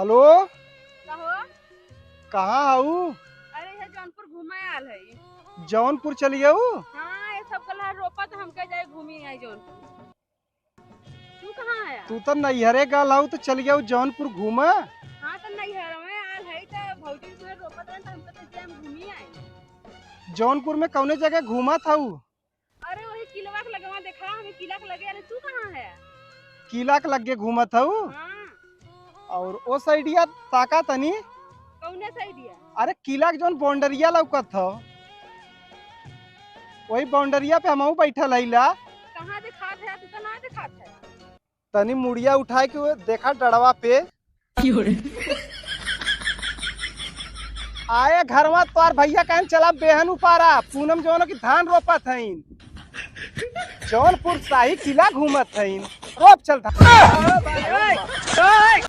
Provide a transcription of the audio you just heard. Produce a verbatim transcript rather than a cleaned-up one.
हेलो। कहो। कहाँ हऊ? अरे, ये जौनपुर घूमे आल है। जौनपुर चली गऊ? हाँ, ये सब कलहर रोपत, हमके जाए घूमी आई जौनपुर। तू कहाँ है? तू तो नैहरे गल हऊ, तो चली गऊ जौनपुर घूमे। हाँ, तो नैहर में आल है, तो भौजी से रोपत रहे, तो हमके तो जाए घूमी आई। जौनपुर में कौने जगह घूमत हऊ? अरे, वही किलवा के लगवा देखा, हमें किला के लगे। अरे, तू कहाँ है? किला के लगे घूमत हऊ? हाँ। और ओ साइडिया ताका तनी। कौने साइडिया? अरे, किला के जौन बाउंडरिया लौकत हौ, वही बाउंडरिया पे हमहू बैठल हईला। कहाँ दिखात है? तू तो ना दिखात है। तनी मुड़िया उठाए के देखा डड़वा पे। आए घरवा तोर भैया कहन चला बेहन उपारा, पूनम जौन की धान रोपत हईन, जौनपुर शाही किला घूमत हईन, रोप चल धान।